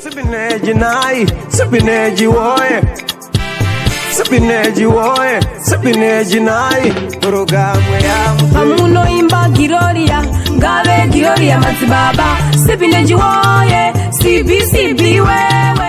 Sipineji nai, sipineji woye. Sipineji woye, sipineji nai. Programu ya Pamunoimba Giroria, ngave Giroria madzibaba Sipineji woye, CBCB wewe.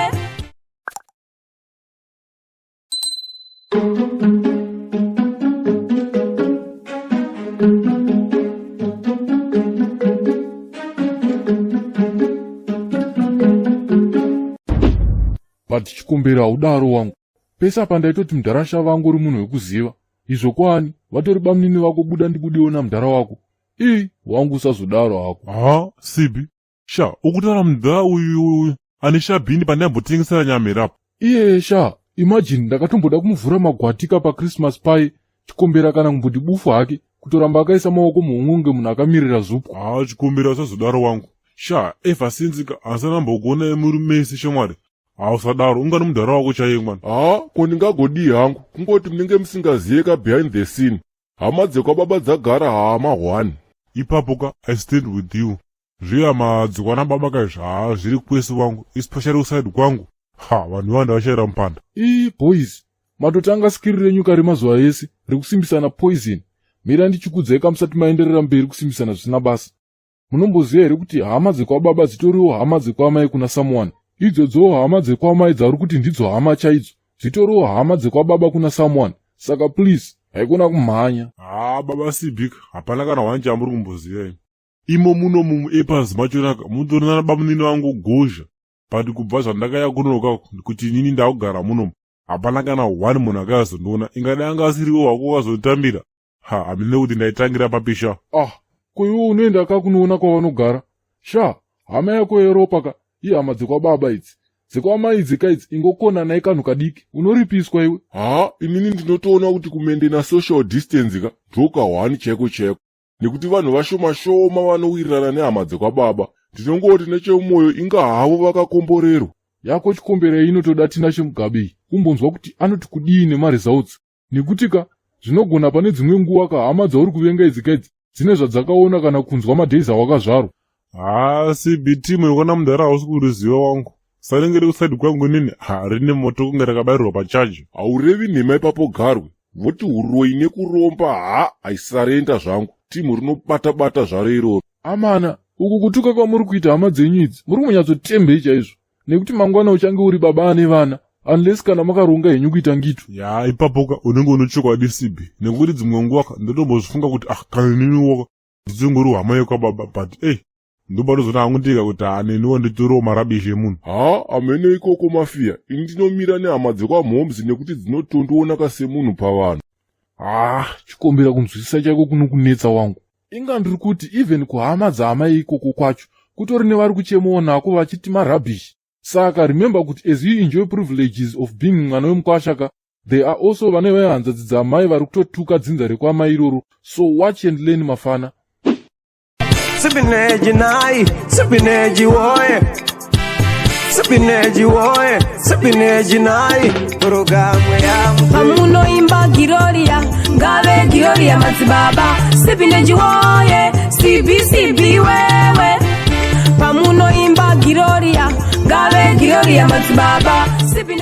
But Chikombera, haudaro wangu. Pese apa ndaitoti mudharasha vangu uri munhu wekuziva. Izvo kwani vatori bamunini vako, buda ndibudewo namudhara wako. Ii, wangu, usazodaro hako. Ha, Sibi sha, ukutaura mudhara uyu ane shabhini pandaimbotengesa nyama here apo? Iye sha, imagine ndakatomboda kumuvhura magwatika paChristmas pai, Chikombera kana kumboti bufu hake, kutoramba akaisa maoko muhomwe kunge munhu akamirira zupwa. Ha, Chikombera, usazodaro wangu sha. Ever since ka handisana muri mese shamwari. Hausadaro, ungani mudhara wako chaiye mwana. Ha, ko ndingagodii hangu? Kungoti munenge musingaziye ka behind the scene. Hama dzekwababa dzagara hama 1. Ipapo ka I stand with you. Zvihama dzekwana baba kaizvi, ha, zviri kwese wangu, especially kuside kwangu. Ha, vanhu vanda vashayira mupanda. Ii boys, matotanga skiri renyu kare mazuva ese rekusimbisana poison. Mira ndichikudzai kamusati maenderera mberi kusimbisana zvisina basa. Munomboziva here kuti hama dzekwababa dzitoriwo hama dzekwamai kuna someone? Idzodzowo hama dzekwamai dzauri kuti ndidzo hama chaidzo dzitoriwo hama dzekwababa kuna someone. Saka please, haikona kumhanya. Ha, baba Sibika, hapana kana one chamuri kumboziva imi. Imo muno mumuepas machonaka mutorina bamunini vangu gozha, but kubva zvandakaya kunoka kuti inini ndakugara munomu, hapana kana one munhu akazondiona. Ingadai anga asiriwo wako wakazonditambira, ha, hamine kuti ndaitangira papisha. Ah, ko iwe unoenda ka kunoona kwavanogara sha? Hama yako yeropa ka ihama dzekwababa idzi. Dzekwamai idzi ka idzi, ingokonanai kanhu kadiki, unoripiswa iwe. Ha, inini ndinotoona kuti kumaintaina social distance ka ndoka 1 chaiko chaiko, nekuti vanhu vashoma shoma vanowirirana nehama dzekwababa. Ndinongoti nechemumwoyo inga havo vakakomborerwa. Yako Chikombera inotoda Tinashe Mugabe iyi, kumbonzwa kuti anoti kudii nemaresults, nekuti ka zvinogona pane dzimwe nguva ka hama dzauri kuvenga idzi kaidzi dzine zvadzakaona kana kunzwa madays awakazvarwa. Ha, CBT, muikona mudhara hausi kuriziva wangu. Saringe rikuside kwangu inini, ha, rine moto kunge rakabairwa pachaji. Haurevi nhema ipapo garwe. Voti uroi nekuromba, ha, aisarenda zvangu. Timu rinobata-bata zvaro iroro. Amana, uku kutuka kwamuri kuita hama dzenyu idzi, muri kunyatsotembei chaizvo, nekuti mangwana uchange uri baba ane vana, unless kana makaronga henyu kuita ngitu. Ya, ipapoka unenge une chokwadi CB, nekuti dzimwe nguva ka ndotombozvifunga kuti ah, kana niniwo ndichingori hama yekwababa, but ei, ndobatozoona hangu ndika kuti ha, neniwo nditoriwo marubbish emunhu. Ha, hamene ikoko mafiya. Ini ndinomira nehama dzekwamhomes nekuti dzinotondoonaka semunhu pavanhu. Ah, Chikombera, kunzwisisa chaiko kunokunetsa wangu. Inga ndiri kuti even kuhama dzaamai ikoko kwacho kutori nevari kuchemawo nako vachiti marubbish. Saka remember kuti as you enjoy privileges of being mwana wemukwasha ka, there are also vane vehanzadzi dzamai vari kutotuka dzinza rekwamai iroro. So watch and learn, mafana. Sipineji nai, sipineji woye. Sipineji woye, sipineji nai. Programu ya Pamunoimba Giroria, ngave Giroria madzibaba Sipineji woye, CBCB wewe. Pamunoimba Giroria, ngave Giroria madzibaba Sipineji.